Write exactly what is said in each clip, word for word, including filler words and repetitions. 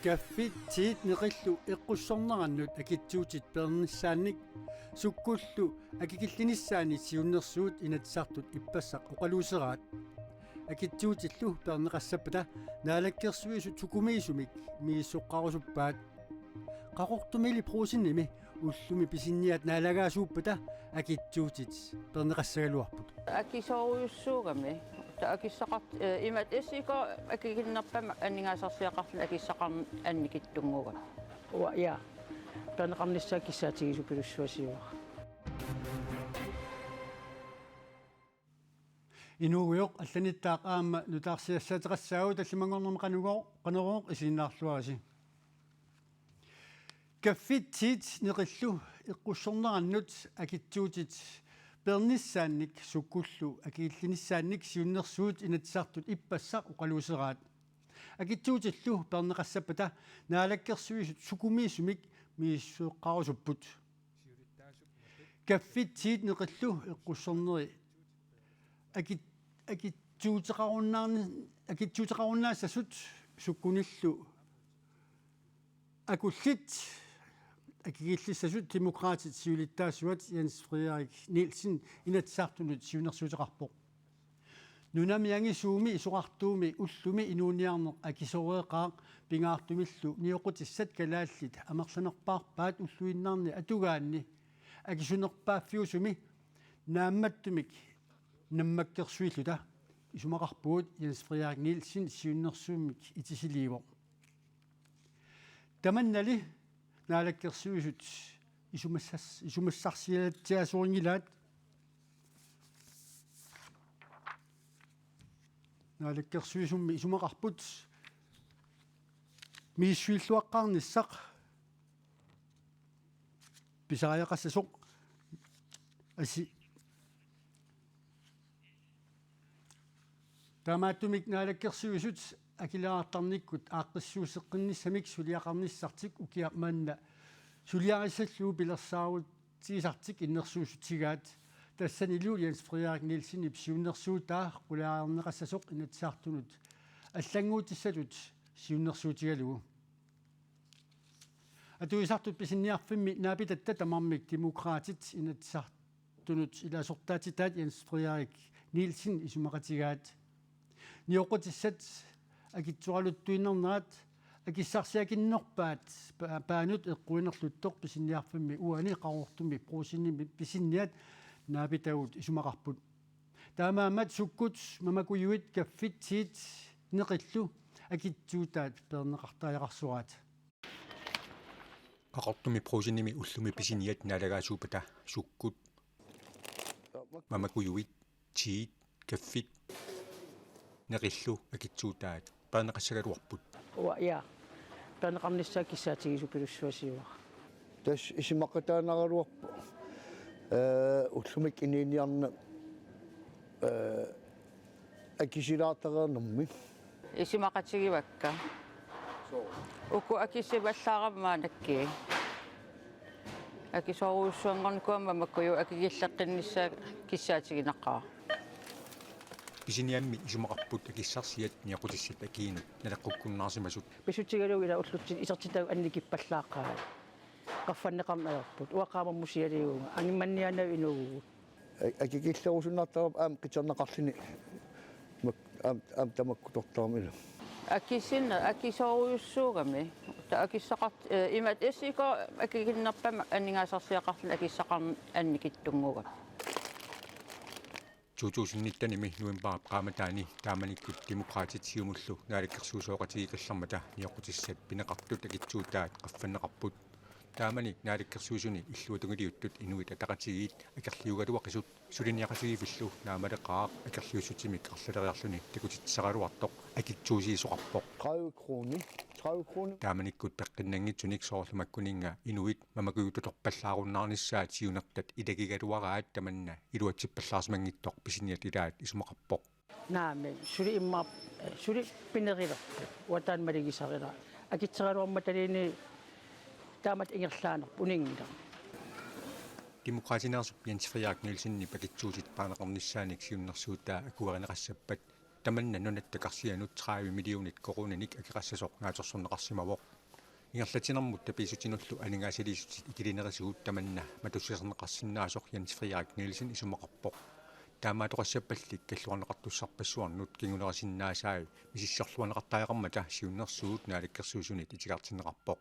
Kaffi tiit neqillu eqqussornerannut akitsuutit peernissaannik sukkullu akikillinissaannik siunnersuut Inatsisartut ippassaq oqaluuseraat. Akitsuutillu peerneqassappata Naalakkersuisut sukumiisumik misissoqqarusuppaat. Qaqortumili Brugsenimi ullumi pisiniat naalagaasuuppata akitsuutit peerneqassagaluarput. Akisoorujussuugami. Taava akissaqart-, eh, imatut S I K akikinnerpama aningaasarsiaqarluni akissaqarneq annikitsunnguugami. Uanga, ja. Peerneqarnissaa kissaatigisoq pilussuasiuara. Inuugujoq allanittaaq aamma nutaarsiassaateqassaagut, tallimanngornermi qanoq-, qanorooq isiginnaarluarisi. Kaffi tiit neqillu eqqussornerannut akitsuutit peernissaannik sukkullu akikillinissaannik siunnersuut Inatsisartut ippassaq oqaluuseraat. Akitsuutillu peerneqassappata Naalakkersuisut sukumiisumik misissoqqarusupput. Kaffi tiit neqillu eqqussorneri aki-, akitsuuteqarunnaarni-, akitsuuteqarunnaassasut sukkunillu akullit akikillissasut Demokraatit siulittaasuat Jens Frederik Nielsen Inatsisartunut siunnersuuteqarpoq. Nunami angisuumi isorartuumi ullumi inuuniarneq akisooreqaaq pingaartumillu nioqqutissat kalaallit amerlanerpaarpaat ulluinnarni atugaanni akisunerpaaffiusumi naammattumik nammakkersuilluta isumaqarpugut Jens Frederik Nielsen siunnersuummik itisiliivoq. Tamannali Naalakkersuisut isumassas-, isumassarsialatsiasorinngilaat. Naalakkersuisummi isumaqarput misissuilluaqqaarnissaq pisariaqassasoq asi-, taamaattumik Naalakkersuisut akileraartarnikkut aaqqissuusseqqinnissamik suliaqarnissartik ukiaq manna suliarissallugu pilersaarutsigisartik innersuussutigaat, tassanilu Jens Frederik Nielsenip siunnersuutaa qulaajarneqassasoq Inatsisartunut allannguutissatut siunnersuutigalugu. Atuisartut pisiniarfimmi naapitatta tamarmik Demokraatit Inatsisartunut ilaasortaatitaat Jens Frederik Nielsen isumaqatigaat. Nioqqutissat akitsoraluttuinnarnerat akissarsiakinnerpaat pa-, paanut eqquinerluttoq pisiniarfimmi uani Qaqortumi Brugsenimi pisiniat naapitagut isumaqarput. Taamaammat sukkut mamakujuit kaffi tiit neqillu akitsuutaat peerneqartariaqarsoraat. Qaqortumi Brugsenimi ullumi pisiniat naalagaasuuppata sukkut mamakujuit tiit kaffi neqillu akitsuutaat peerneqassagaluarput. Uanga, ja. Peerneqarnissaa kissaatigisoq pilussuasiuara. Tassa isumaqataaneraluarpoq, eh, ullumi inuuniarneq, eh, akisilaartareernermi. Isumaqatigivakka. Uku akisivallaaramik maannakkut. Akisoorujussuanngornikuugama mamakujuit akikilleqqinnissaat kissaatigineqaaq. Pisiniammi isumaqarput akissarsiat nioqqutissat akiinut naleqqukkunnaarsimasut. Pissutigalugu ila ullutsinni isertitagut annikippallaaqaat. Qaffanneqarneq ajorput. Uanga qaammammut sialiugunga. Animmanniaannaviuvugut. A-, akikillerusunnaartarami aamma qiterneqarluni. Mak-, aamma, aamma tamakkutortarami ila. Akissinneq, akisoorujussuugami. Taava akissaqart-, eh, imatut S I K akikinnerpama aningaasarsiaqarluni akissaqarneq annikitsunnguugami. To tusind nittenimi novembarip qaammataani taamanikkut Demokraatit Siumullu naalakkersuisooqatigiikkallarmata nioqqutissat pineqartut akitsuutaat qaffanneqarput. Taamani Naalakkersuisuni illuatungiliuttut Inuit Ataqatigiit akerliugaluaqisut suliniaqatigiiffiillu naamaleqaaq akerliussutsimik arlaleriarluni takutitsisaraluartoq akitsuusiisoqarpoq. Tredive kroner. Tredive kroner. Taamanikkut peqqinnanngitsunik soorlu makkuninnga inuit mamakujututorpallaarunnaarnissaat siunertat ilagigaluaraat tamanna iluatsippallaarsimanngitsoq pisiniat ilaat isumaqarpoq. Naamik, suli immaqa, suli pinerilerpoq, uanga taanna malugisarilaarlunga. Akitseraluarmata taliini taamatut ingerlaanerput uninngilaq. Demokraatineersup Jens Frederik Nielsenip akitsuutit peerneqarnissaanik siunnersuutaa akuerineqassappat tamanna nunatta karsianut tredive millionit koruuninik akeqassasoq naatsorsorneqarsimavoq. Ingerlatsinermut tapiissutinullu aningaasaliissutit ikilinerisigut tamanna matussisarneqarsinnaasoq Jens Frederik Nielsen isumaqarpoq. Taamaattoqassappalli kalluarneqartussarpassuarnut kingunerisinnaasai misissorluarneqartariaqarmata siunnersuut Naalakkersuisunit itigartinneqarpoq.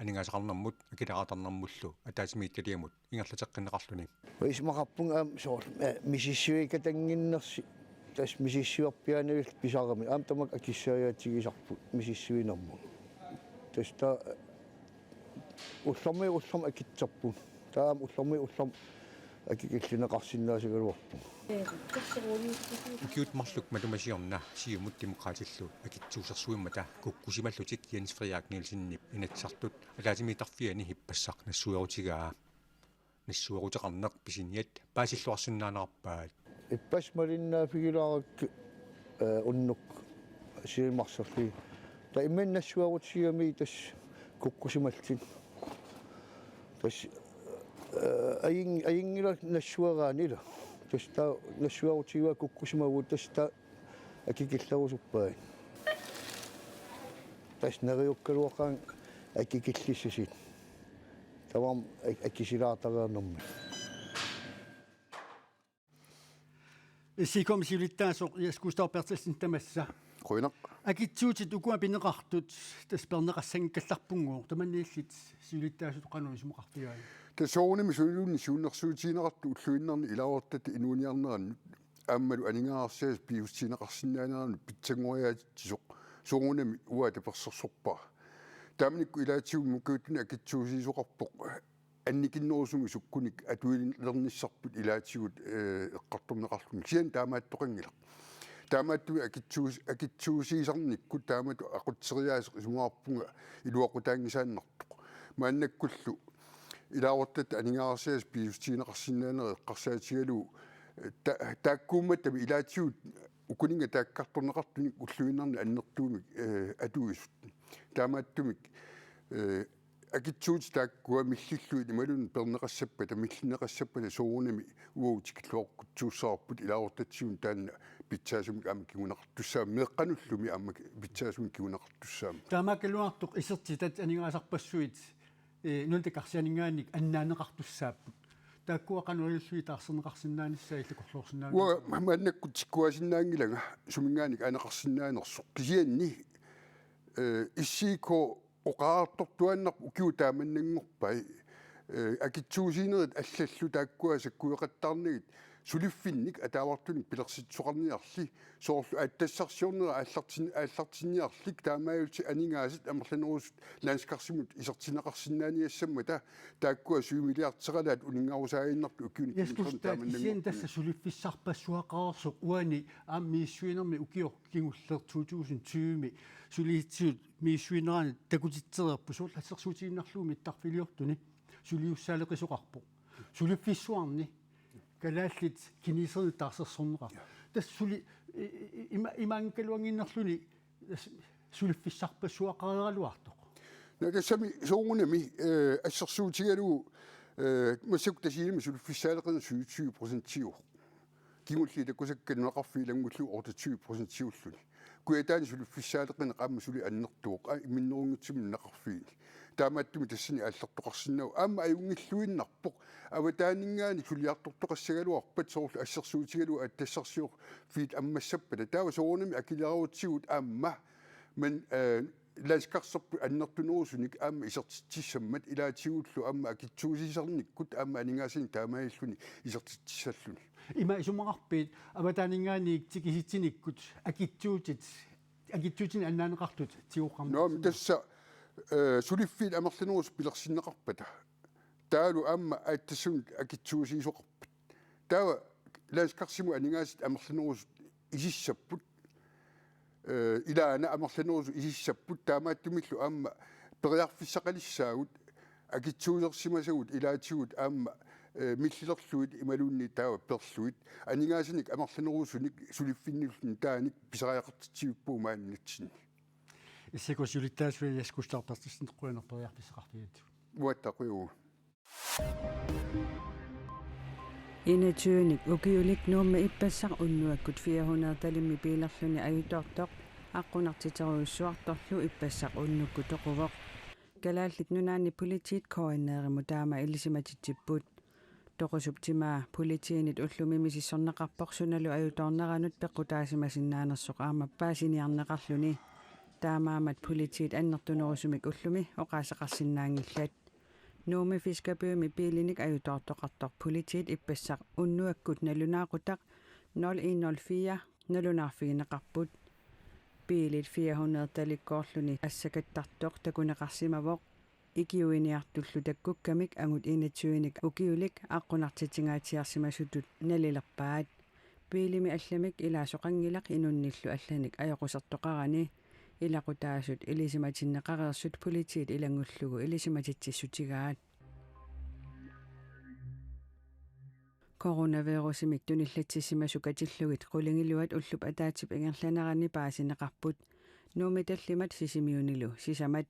Aningaasaqarnermut akileraartarnermullu ataatsimiititaliamut ingerlateqqinneqarluni. Isumaqarpunga aamma soorlu, eh, misissuikatannginnersi, tassa misissuerpiaanivillu pisarami. Aamma tamakku akissaajaatigisarput misissuinermut. Tassa taava ullormiit ullormut akitserput. Taava aamma ullormiit ullormut akikillineqarsinnaasagaluarput. Ukiut marluk matuma siorna Siumut Demokraatillu akitsuusersuimmata kukkusimallutik Jens Frederik Nielsenip Inatsisartut ataatsimiittarfiani ippassaq nassuerutigaa. Nassueruteqarneq pisiniat paasilluarsinnaanerarpaat. Ippassaq malinnaaffigilaarakkit, eh, unnuk siulimarsarli. Taava imminut nassuerutigigami tassa kukkusimallutik. Tassa, eh, ajun-, ajunngilaq nassueraanni ilaa. Tassa taava nassuerutigivaa kukkusimaguit tassa taava akikillerusuppai. Tassa neriukkaluaqaanga akikillissasut. Tamarmik ak-, akisilaartariaqarnermik. S I K-mi siulittaasoq Jens Gustav Berthelsen tamassa. Qujanaq. Akitsuutit ukua pineqartut tassa peerneqassanngikkallarpunngooq, tamanna illit siulittaasutut qanoq isumaqarfigaat? Tassa soorunami suniluunniit siunnersuutigineqartut ulluinnarni ilaasortatta inuuniarnerannut aammalu aningaasarsiassat piussutigineqarsinnaanerannut pitsanngoriaatsitsisoq soorunami uanga tapersersorpara. Taamanikkut ilaatigut mukiuttunik akitsuusiisoqarpoq annikinnerusumik sukkunik atuilernissarput ilaatigut, eh, eqqartorneqarluni. Kisianni taamaattoqanngilaq. Taamaattumik akitsuus-, akitsuusiisarnikkut taamatut aqutseriaaseq isumaqarpunga iluaqutaanngisaannartoq. Maannakkullu ilaasortatta aningaasarsiassat piussutigineqarsinnaanerat eqqarsaatigalugu, eh, ta-, taakkuummatami ilaatigut ukuninnga taakkartorneqartunik ulluinnarni annertuumik, eh, atuisut. Taamaattumik, eh, akitsuutit taakkua millillugit imaluunniit peerneqassappata, millineqassappata soorunami uagut tikilluaqqutsuussavarput ilaasortatsinnut taanna pitsaasumik aamma kinguneqartussaammata, meeqqanullumi aamma ki-, pitsaasumik kinguneqartussaammata. Taamaakkaluartoq isertitat aningaasarpassuit, eh, nunatta karsianinngaanniit annaaneqartussaapput. Taakkua qanoq ilillugit taarserneqarsinnaanissaat illit akorloorsinnaaviuk? Uanga ma-, maannakkut tikkuasinnaanngilanga suminngaanniit aaneqarsinnaanersoq. Kisianni, eh, S I K oqariartortuaannarpoq ukiut taamannanngorpai, eh, akitsuusiinerit allallu taakkua sakkueqattaarnagit suliffinnik ataavartunik pilersitsisoqarniarli, soorlu aatsitassarsiornerit aallartin-, aallartinniarlik, taamaalillutik aningaasat amerlanerusut Landskarsimut isertinneqarsinnaaniassammata, taakkua syv milliardeqalaat uninngarusaaginnartut ukiuni Jens Gustav, kisianni taamannanngortuni. Tassa suliffissarpassuaqareersoq uani aamma misissuinermi ukioq kingulleq to tusind tyve-mi suliassitsisut misissuineranni takutitsereerpoq, soorlu assersuutigiinnarlugu mittarfiliortuni suliussaaleqisoqarpoq. Suliffissuarni kalaallit kineserit taarsersorneqarput. Tassa suli-, i-, i-, ima-, imaanngikkaluannginnerluni tassa suliffissarpassuaqareeraluartoq. Naa, tassami soorunami, eh, assersuutigalugu, eh, massakkut Tasiilami suliffissaaleqineq syvogtyve procentiuvoq. Kingulliit takusakka nunaqarfiit ilanngullugu otteogtyve procentiulluni. Kujataani suliffissaaleqineq aamma suli annertuvoq, aa, imminnerunngitsumik nunaqarfiini. Taamaattumik tassani aallertoqarsinnaavoq. Aamma ajunngilluinnarpoq avataaninngaanniit suliartortoqassagaluarpat, soorlu assersuutigalugu aatsitassarsiorfiit ammassappata. Taava soorunami akileraarutigut aamma man, eh, Landskarserput annertunerusunik aamma isertitsissammat, ilaatigullu aamma akitsuusiisarnikkut aamma aningaasanik taamaalilluni isertitsissalluni. Ima isumaqarpit avataaninngaanniit tikisitsinikkut akitsuutit, akitsuutinik annaaneqartut tigoqqammat? Nå, men tassa, eh, suliffiit amerlanerusut pilersinneqarpata, taavalu aamma aatsitassanut akitsuusiisoqarpat. Taava Landskarsimut aningaasat amerlanerusut isissapput. Eh, ilaana amerlanerusut isissapput, taamaattumillu aamma periarfissaqalissaagut akitsuusersimasagut ilaatigut aamma, eh, millilerlugit imaluunniit taava peerlugit. Aningaasanik amerlanerusunik suliffinnullu nutaanik pisariaqartitsivippugut maani nunatsinni. S I K-p siulittaasua Jens Gustav Berthelsen, qujanaq periarfissaqarfigigatsigut. Uattaaq, qujavugut. Enogtyvenik ukiulik Nuummi ippassaq unnuakkut fire hundrede-talimmi biilerluni ajutoortoq aqqunartiterujussuartorlu ippassaq unnukkut toquvoq. Kalaallit Nunaanni Politiit K N R-imut taama ilisimatitsipput. Toqusup timaa politiinit ullumi misissorneqarpoq sunalu ajutoorneranut peqqutaasimasinnaanersoq aamma paasiniarneqarluni. Taamaammat politiit annertunerusumik ullumi oqaaseqarsinnaanngillat. Nuummi Fiskerbymi biilinik ajutoortoqartoq politiit ippassaq unnuakkut nalunaaqutaq nul en nul fire nalunaarfigineqarput. Biilit fire hundrede talikkoorluni assakattartoq takuneqarsimavoq. Ikiuiniartullu takkukkamik angut enogtyvenik ukiulik aqqunartitsingaatsiarsimasutut nalilerpaat. Biilimi allamik ilaasoqanngilaq inunnillu allanik ajoqusertoqarani. Ilaqutaasut ilisimatinneqareersut politiit ilanngullugu ilisimatitsissutigaat. Coronavirusimik tunillatsissimasut katillugit qulingiluat ullup ataatsip ingerlanerani paasineqarput. Nuummi tallimat Sisimiunilu sisamat.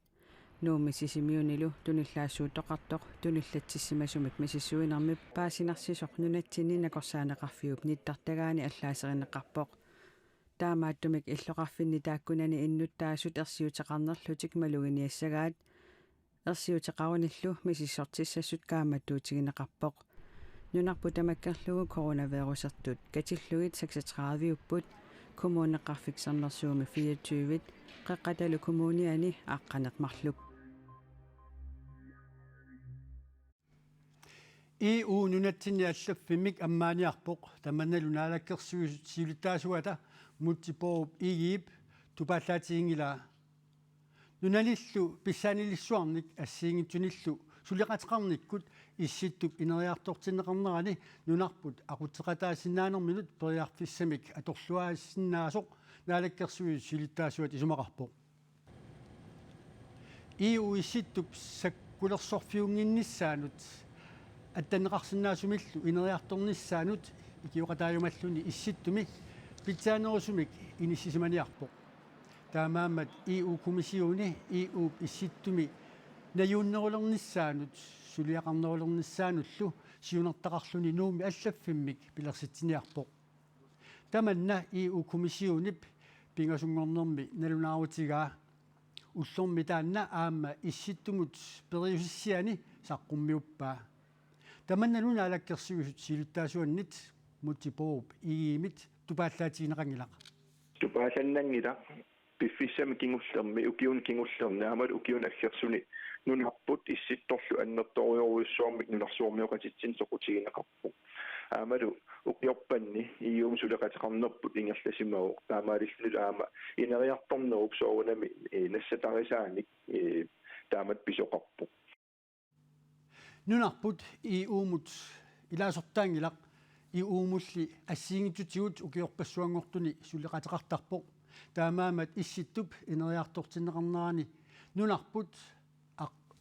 Nuummi Sisimiunilu tunillaassuuttoqartoq tunillatsissimasumik misissuinermi paasinarsisoq nunatsinni nakorsaaneqarfiup nittartagaani allaaserineqarpoq. Taamaattumik illoqarfinni taakkunani innuttaasut ersiuteqarnerlutik maluginiassagaat. Ersiuteqarunillu misissortissassut kaammattuutigineqarpoq. Nunarput tamakkerlugu coronavirusertut katillugit seksogtredive-upput, Kommuneqarfik Sermersuumi fireogtyve, Qeqqatalu Kommuniani aqqaneq-marluk. E U nunatsinni allaffimmik ammaaniarpoq, tamannalu Naalakkersuisut siulittaasuata Múte Bourup Egedep tupaallaatiginngilaa. Nunanillu pissaanilissuarnik assigiinngitsunillu suleqateqarnikkut Issittup ineriartortinneqarnerani nunarput aqutseqataasinnaanerminut periarfissamik atorluaasinnaasoq Naalakkersuisut siulittaasuat isumaqarpoq. E U Issittup sakkulersorfiunnginnissaanut attanneqarsinnaasumillu ineriartornissaanut ikioqataajumalluni Issittumi pitsaanerusumik inissisimaniarpoq. Taamaammat E U-kommissioni E U-p Issittumi najuunnerulernissaanut suliaqarnerulernissaanullu siunertaqarluni Nuummi allaffimmik pilersitsiniarpoq. Tamanna E U-kommissionip pingasunngornermi nalunaarutigaa. Ullormi taanna aamma Issittumut periusissiani saqqummiuppaa. Tamannalu Naalakkersuisut siulittaasuannit Múte Bourup Egedemit tupaallaatigineqanngilaq. Tupaallannanngilaq, piffissami kingullermi, ukiuni kingullerni aammalu ukiuni aggersuni nunarput Issittorlu annertoorujussuarmik nunarsuarmioqatitsinnut soqutigineqarpoq. Aammalu ukiorpanni E U-mut suleqateqarnerput ingerlasimavoq, taamaalillunilu aamma ineriartornerup soorunami, eh, nassatarisaanik, eh, taamatut pisoqarpoq. Nunarput E U-mut ilaasortaanngilaq, E U-mulli assigiinngitsutigut ukiorpassuanngortuni suleqateqartarpoq. Taamaammat Issittup ineriartortinneqarnerani nunarput aq-,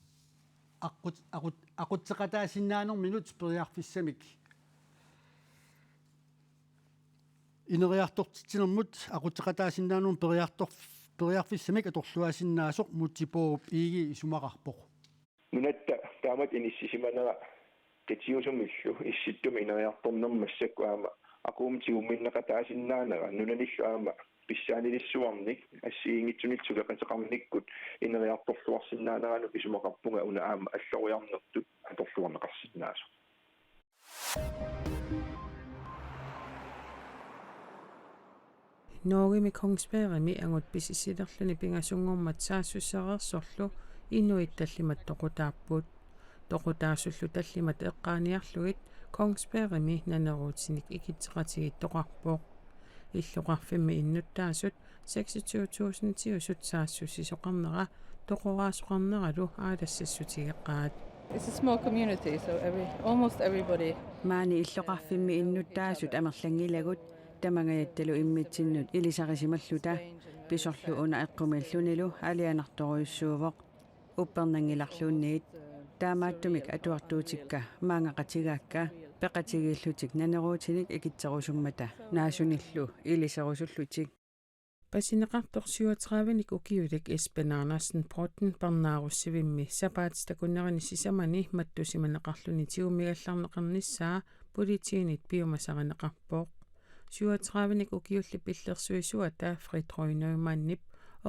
aqqut-, aqut-, aqutseqataasinnaanerminut periarfissamik. Ineriartortitsinermut aqutseqataasinnaanermut periartor-, periarfissamik atorluaasinnaasoq Múte Bourup Egede isumaqarpoq. Nunatta taamatut inissisimanera qitiusumillu Issittumi ineriartornermi massakkut aamma aqumut tigumminneqataasinnaanera nunanillu aamma pissaanilissuarnik assigiinngitsunillu suleqateqarnikkut ineriartorluarsinnaaneranut isumaqarpunga una aamma alloriarnertut atorluarneqarsinnaasoq. Norgemi Kongsbergimi angut pisisilerluni pingasunngormat saassussereersorlu inuit tallimat toqutaapput. Toqutaasullu tallimat eqqaaniarlugit Kongsbergimi naneruutinik ikitseqatigiittoqarpoq. Illoqarfimmi innuttaasut seksogtyve tusindiusut saassussisoqarnera toqoraasoqarneralu aalassassutigeqaat. It's a small community, so every, almost everybody. Maani illoqarfimmi innuttaasut amerlanngilagut, tamangajattalu immitsinnut ilisarisimalluta, pisorlu una eqqumiillunilu alianartorujussuuvoq. Uppernanngilarluunniit. Taamaattumik atuartuutikka maangaqatigaakka, peqatigiillutik naneruutinik ikitserusummata naasunillu iliserusullutik. Pasineqartoq syvogtredivenik ukiulik Esben Andersen Brodin parnaarussivimmi sapaatip takunerini sisamani mattusimaneqarluni tigummigallarneqarnissaa politiinit piumasarineqarpoq. Syvogtredivenik ukiulli pillersuisuata Fred Røy Neumannip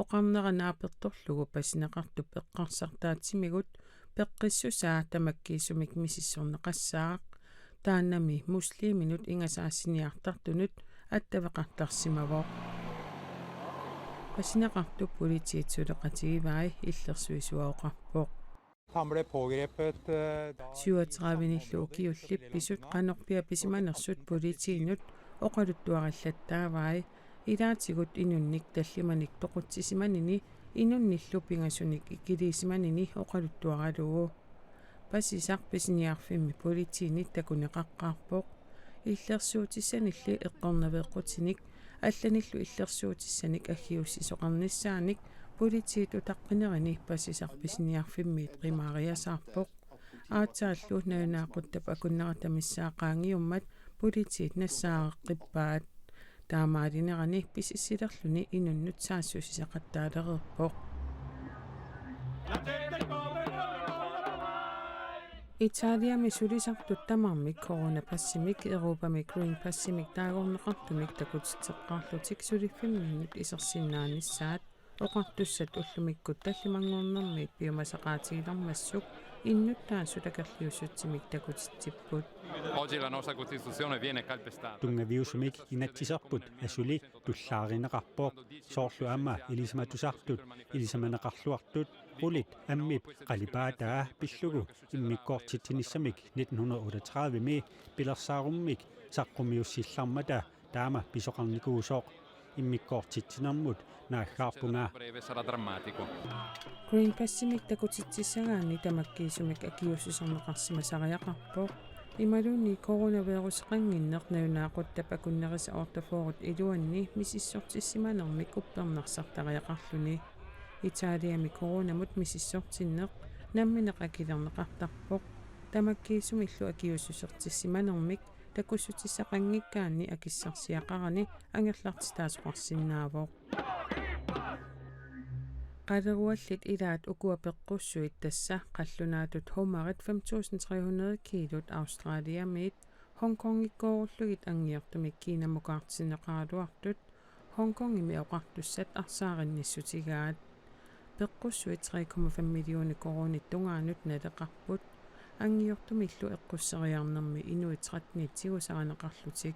oqarnera naapertorlugu pasineqartup eqqarsartaatsimigut peqqissusaa tamakkiisumik misissorneqassaaq. Taannami musliminut ingasaassiniartartunut attaveqartarsimavoq. Pasineqartup politiit suleqatigivai, illersuisua oqarpoq. Han blev pågrebet, eh, da syvogtredive-nillu ukiullip pisut qanorpiaq pisimanersut politiinut oqaluttuarillattaavai. Ilaatigut inunnik tallimanik toqutsisimanini inunnillu pingasunik ikiliisimanini oqaluttuaralugu. Pasisaq pisiniarfimmi politiinit takuneqaqqaarpoq. Illersuutissanilli eqqornaveeqqutinik allanillu illersuutissanik aggiussisoqarnissaanik politiit utaqqinerini pasisaq pisiniarfimmiit qimaariasaarpoq. Aatsaallu nalunaaquttap akunnerata missaat qaangiummat politiit nassaareqqippaat. Taamaalinerani pisissilerluni inunnut saassussisoqattaalereerpoq. Italiami sulisartut tamarmik coronapassimik Europami Green Passimik taagorneqartumik takutitseqqaarlutik suliffimminnut isersinnaanissaat oqartussat ullumikkut tallimanngornermiit piumasaqaatigilermassuk innuttaasut akerliussutsimik takutitsipput. Oggi la nostra Costituzione viene calpestata. Tunngaviusumik Inatsisarput asuli tullaarineqarpoq, soorlu aamma ilisimatusartut, ilisamaneqarluartut, rullit ammip qalipaataa pillugu immikkoortitsinissamik nitten hundrede otteogtredive-mi pilersaarummik saqqummiussillarmata taama pisoqarnikuusoq. Immikkoortitsinermut naaggaarpunga. Breve sarà drammatico. Green Passimik takutitsissagaanni tamakkiisumik akiuussuserneqarsimasariaqarpoq. Imaluunniit coronaviruseqannginneq nalunaaquttap akunnerisa otteogfyrret iluanni misissortissimanermik uppernarsartariaqarluni. Italiami coronamut misissortinneq nammineq akilerneqartarpoq. Tamakkiisumillu akiuussusertissimanermik takussutissaqanngikkaanni akissarsiaqarani angerlartitaasoqarsinnaavoq. Qaleruallit ilaat ukua peqqussuit, tassa qallunaatut hummerit fem tusind tre hundrede kiilut Australiamiit Hongkongikkoorlugit, anngiortumik Kinamukaartinneqaraluartut Hongkongimi oqartussat arsaarinnissutigaat. Peqqussuit tre komma fem millioner koruunit tungaanut naleqarput. Anngiortumillu eqqusseriarnermi inuit tretten tigusarineqarlutik.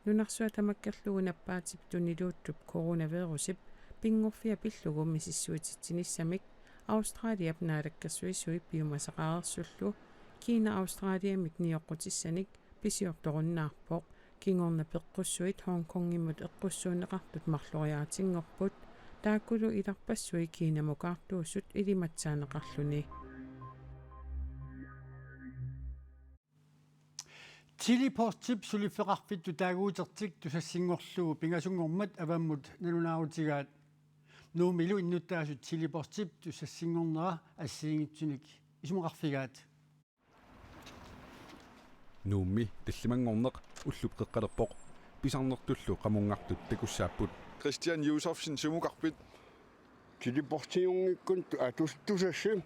Nunarsuaq tamakkerlugu nappaatip tuniluuttup coronavirusip pinngorfia pillugu misissuititsinissamik Australiap naalakkersuisui piumasaqareersullu Kina Australiamit nioqqutissanik pisiortorunnaarpoq. Kingorna peqqussuit Hongkongimut eqqussuunneqartut marloriaatinngorput. Taakkulu ilarpassui Kinamukaartuusut ilimatsaanneqarluni. Chili Postip suliffeqarfittut taaguutertik tusassinngorlugu pingasunngormat avammut nalunaarutigaat. Nuummilu innuttaasut Chili Postip tusassinngornera assigiinngitsunik isumaqarfigaat. Nuummi tallimanngorneq ullup qeqqalerpoq. Pisarnertullu qamunngartut takussaapput. Christian Josefsen, sumukarpit? Chili Postiunngikkun tu-, a, tus-, Tusassi.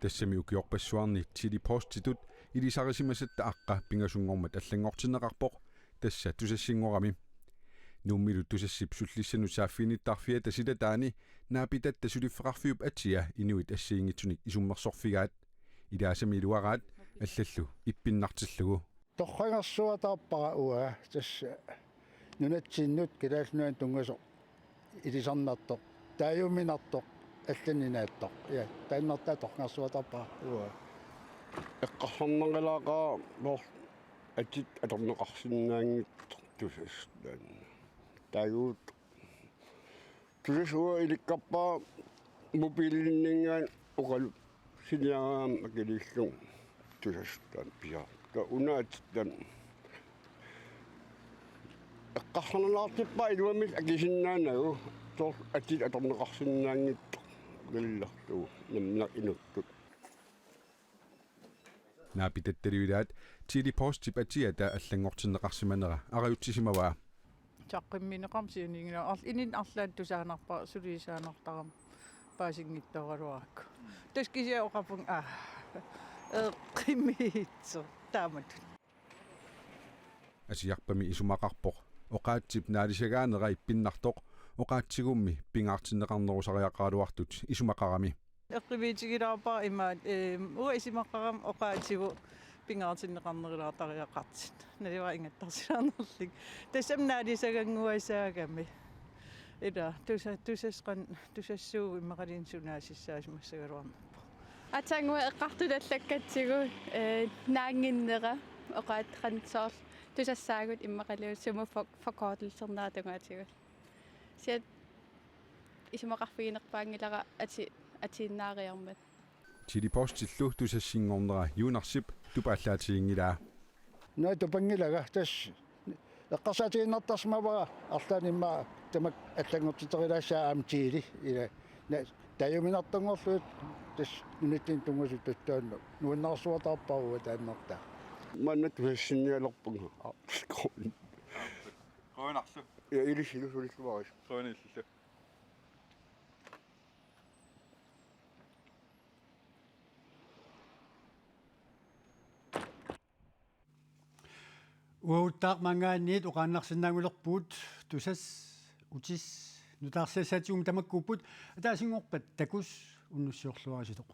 Tassami ukiorpassuarni Chili Postitut ilisarisimasatta aqqa pingasunngormat allanngortinneqarpoq, tassa Tusassinngorami. Nuummilu Tusassip sullissanut saaffiginnittarfiata silataani naapitatta suliffeqarfiup atia inuit assigiinngitsunik isummersorfigaat. Ilaasami iluaraat allallu ippinnartillugu. Torrangersuataarpara uanga, tassa nunatsinnut Kalaallit Nunaannut tunngasoq ilisarnartoq, taaguminartoq, allaninaattoq. Ja, taannartaa torrangersuataarpara uanga. Eqqarsarnarnilaaqaaq soorlu atit atorneqarsinnaanngitsoq Tusassat. Taaguut Tusassuaq ilikkarpara mobilinninngaanniit oqalussiniaraangat aamma akiliillugu Tusassat taanna pisoq. Taava una atit taanna eqqarsarnalaartippara iluamik akisinnaanagu, soorlu atit atorneqarsinnaanngitsoq oqalillarlugu nammineq inuttut. Naapitattaliulaat Chili Postip atiata allanngortinneqarsimanera arajutsisimavaa. Saqqummiunneqarmat sianiinngilanga. Arl-, ininni arlaanni tusaanarpara, suliisaanartarama paasinngitsoorluarakku. Tassa kisianni oqarpunga, aa, eqqumiitsoq taamatut. Asiarpami isumaqarpoq oqaatsip naalisagaanera ippinnartoq oqaatsigummi pingaartinneqarnerusariaqaraluartut isumaqarami. Eqqumiitigilaarpara imaat, eem, uanga isumaqarama oqaatsigut pingaartinneqarnerulaartariaqartut. Najua ingattarsilaarnerlugit. Tassami naalisagannguasaagami. Ila, tusa-, tusasqan-, tusassuugut immaqaluunniit sunaasissaasimassagaluarnerpoq. Aatsaannguaq eqqartulallakkatsigu, ee, naannginnera oqaatsit qanoq soorlu tusassaagut immaqaluunniit sumut for-, forkortelsernerat tungaatigut. Kisianni isumaqarfiginerpaanngilara ati-, atiinnaariarmat. Tele-Postillu tusassinngornera Juunarsip tupaallaatiginngilaa. Naa, tupanngilanga, tassa eqqarsaatiginnartarsimavara arlaanni immaqa tamakku allanngortiterilaassaaq aamma Tele, ila, na-, tajuminartunngorlugit tassa nunatsinni tunngasut taanna nuannaarsuataarpara taannertaa. Maanna tusassinnialerpunga. Qujanarlu. Ja, ilissi sulilluaris. Qujanarlu. Uaguttaaq maanngaanniit oqaannarsinnaagulerpugut Tusass, Utis nutaarsiassaatigut tamakkuupput, ataasinngorpat Takus unnussiorluarisitoq.